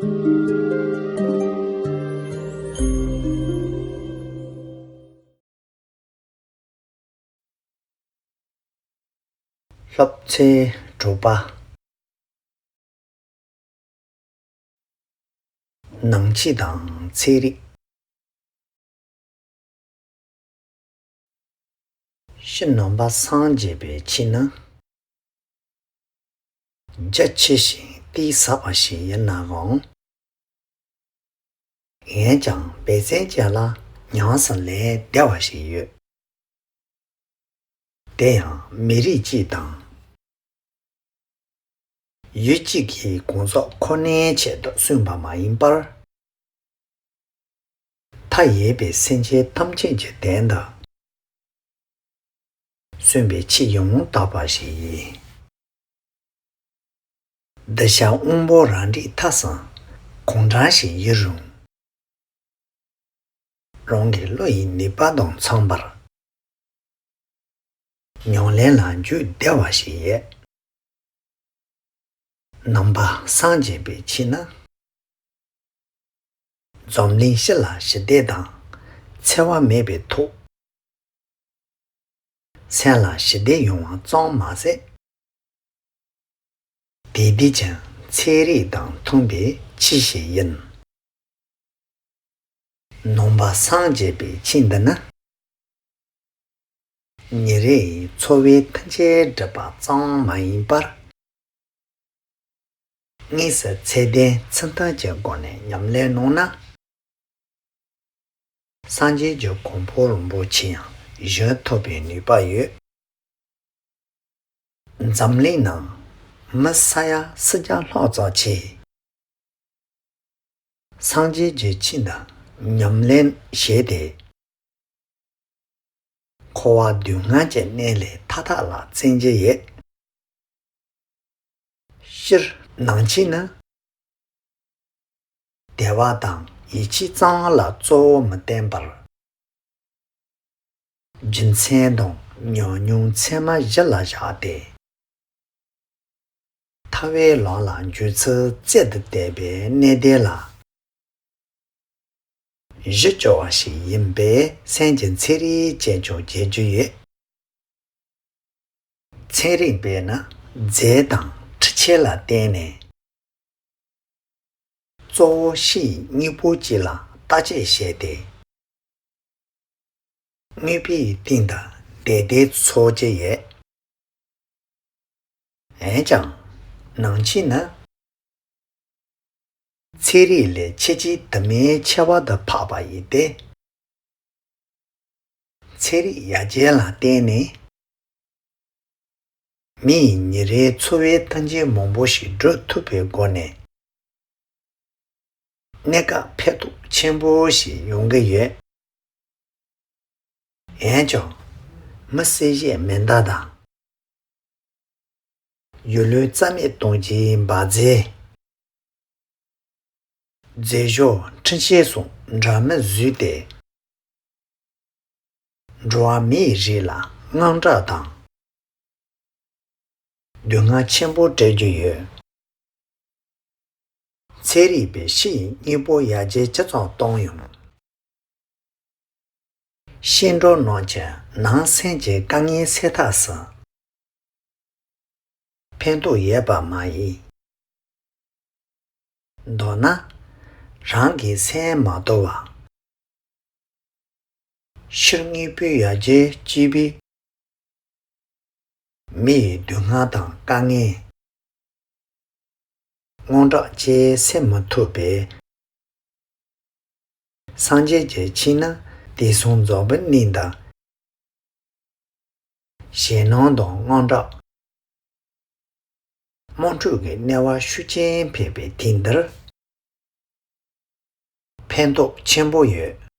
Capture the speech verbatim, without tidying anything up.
སློབ་ཚན་དྲུག་པ། ནང་ཆོས་དང་ཚན་རིག་ཕྱི་ནང་པ་སངས་རྒྱས་པའི་ཆོས་ནི། རྒྱ་ཆེ་ཞིང་གཏིང་ཟབ་པ་ཞིག་ཡིན་ནའང་། འོན་ཀྱང་སྦས་ཚན་ཅན་ལ་ཉམས་སུ་ལེན་བདེ་བ་ཞིག་ཡོད། དེ་ཡང་མི་རིགས་གཅིག་དང་། ཡུལ་གཅིག་གི་གོང་བཙོག་ཁོ་ནའི་ཆེད་དུ་གསུངས་པ་མ་ཡིན་པར། མཐའ་ཡས་པའི་སེམས་ཅན་ཐམས་ཅད་ཀྱི་དོན་དུ་གསུངས་པའི་ཆོས་ཡང་དག་པ་ཞིག་ཡིན། གདུལ་བྱ་དབང་པོ་རང་འགྲིག་ཐག་བཟང་གང་འདྲ་ཞིག་ཡིན་རུང་། རང་གི་བློ་ཡི་ནུས་པ་དང་འཚམས་པར་ཉམས་ལེན་ལ་འཇུག་བདེ་བ་ཞིག་ཡོད། ནང་པ་སངས་རྒྱས་པའི་ཆོས་ནི། འཛམ་གླིང་སྤྱི་ལ་ཞི་བདེ་དང་འཚེ་བ་མེད་པའི་ཐོག་སེམས་ལ་ཞི་བདེ་ཡོང་བ་ཙམ་མ་ཟད། དེང་དུས་ཀྱི་ཚན་རིག་དང་མཐུན་པའི་ཆོས་ཤིག་ཡིན། ནང་པ་སངས་རྒྱས་པའི་ཆོས་འདི་ནི། ཉིན་རེའི་འཚོ་བའི་མཐུན་རྐྱེན་སྒྲུབ་པ་ཙམ་མ་ཡིན་པར། དངོས་སུ་ཚད་ལྡན་ཚུལ་མཐུན་གྱི་སྒོ་ནས་ཉམས་ལེན་གནང་ན། སངས་རྒྱས་ཀྱི་གོ་འཕང་རིན་པོ་ཆེ་ཡང་བཞེས་ཐུབ་པའི་ནུས་པ་ཡོད། འཛམ་གླིང་ནང་མི་ས་ཡ་སུམ་བརྒྱ་ལྷག་ཙམ་ཅིག་སངས་རྒྱས་ཀྱི་ཆོས་འདི་ཉམས་ལེན་བྱས་ཏེ། འཁོར་བ་སྡུག་བསྔལ་གྱི་གནས་ལས་ཐར་ཐབས་ལ་བརྩོན་གྱི་ཡོད། སྤྱིར་ནང་ཆོས་ནི། བདེ་བ་དང་ཡིད་ཆེས་ཙམ་ལ་གཙོ་བོ་མི་བསྟན་པར། རྒྱུ་མཚན་དང་ཉམས་མྱོང་ཚད་མ་གཞི་ལ་བཞག་སྟེ། ཐར་པའི་ལམ་ལ་འཇུག་ཚུལ་རྩལ་དུ་བསྟན་པའི་གནད་དོན་ལ་གཞི་བཅོལ་བ་ཞིག་ཡིན་པས་སེམས་ཀྱི་ཚན་རིག་ཅེས་ཀྱང་བརྗོད་རྒྱུ་ཡོད། ཚན་རིག་པས་ནི་རྫས་དང་འཕྲུལ་ཆས་ལ་བརྟེན་ནས། གཙོ་བོ་ཕྱིའི་དངོས་པོ་གཅིག་ལ་བརྟག་དཔྱད་བྱས་ཏེ། དངོས་པོའི་སྟེང་དུ་བདེ་བདེ་འཚོལ་གྱི་ཡོད། འོན་ཀྱང་ནང་ཆོས་ནི། ཚན་རིག་ལས་ཆེས་ཆེས་དུ་མའི་ཁྱད་པར་དུ་འཕགས་པ་ཡིན་ཏེ། ཚན་རིག་ཡར་རྒྱས་ལ་བརྟེན་ནས། མི་ཡི་ཉིན་རེའི་འཚོ་བའི་མཐུན་རྐྱེན་མང་པོ་ཞིག་སྒྲུབ་ཐུབ་པའི་སྒོ་ནས། གནས་སྐབས་ཕན་ཐོགས་ཆེན་པོ་ཞིག་ཡོང་གི་ཡོད། འོན་ཀྱང་། མི་བསད་བཞེས་མེ་མདའ་དང་། ཡུལ་ལུང་རྩ་མེད་གཏོང་རྒྱུའི་འབར་རྫས། རྫས་སྦྱོར་འཕྲུལ་ཆས་སོགས་འདྲ་མིན་བཟོས་ཏེ། འགྲོ་བ་མིའི་རིགས་ལ་དངངས་སྐྲག་དང་སྡུག་བསྔལ་ཆེན་པོ་སྤྲད་ཀྱི་ཡོད། ཚན་རིག་པས་ཕྱིའི་དངོས་པོ་ཡར་རྒྱས་ཇི་ཙམ་བཏང་ཡང་། ཤིང་འབྲོག་རྣམས་ཀྱི་ནང་སེམས་ཀྱི་དཀའ་ངལ་སེལ་ཐབས་སུ་ཕན་ཐོགས་ཡོད་པ་མ་ཡིན། མདོར་ན། རང་གི་སེམས་མ་དོར་བར། ཕྱིར་དངོས་པོའི་ཡར་རྒྱས་སྐྱེས་པའི་མི་ཡི་སྡུག་བསྔལ་དང་དཀའ་ངལ། དངངས་སྐྲག་བཅས་སེལ་མི་ཐུབ་པས། སངས་རྒྱས་ཀྱི་ཆོས་ནི་དུས་གསུམ་རྫོགས་པའི་གནས་འདི། ཞེད་སྣང་དང་དངངས་སྐྲག་དམངས་ཁྲོད་ཀྱི་གནས་བབ་ཤུགས་ཆེན་འཕེལ་བའི་དུས་འདིར། ཕན་ཐོགས་ཆེན་པོ་ཡོད།